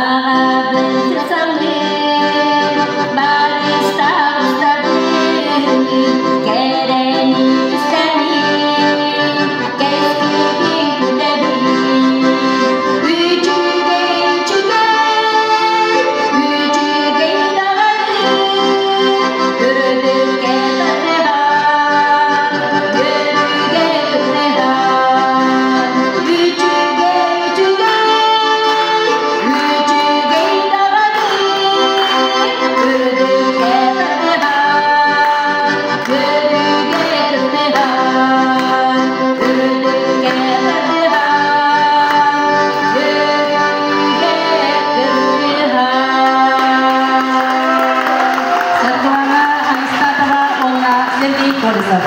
Баҕабын саныыр, барыста устабын, кэрэни түстэниир, кэскилбин күтэбин. Үчүгэй, үчүгэй, үчүгэй даҕаны, үрдүккэ тардыһар, үөрүүгэ кыттыһар. Үчүгэй, үчүгэй, үчүгэй даҕаны, үрдүккэ тардыһар, үөрүүгэ кыттыһар, үрдүккэ тардыһар, үөрүүгэ кыттыһар. Саргылана Анастасова уонна Сергей Колесов.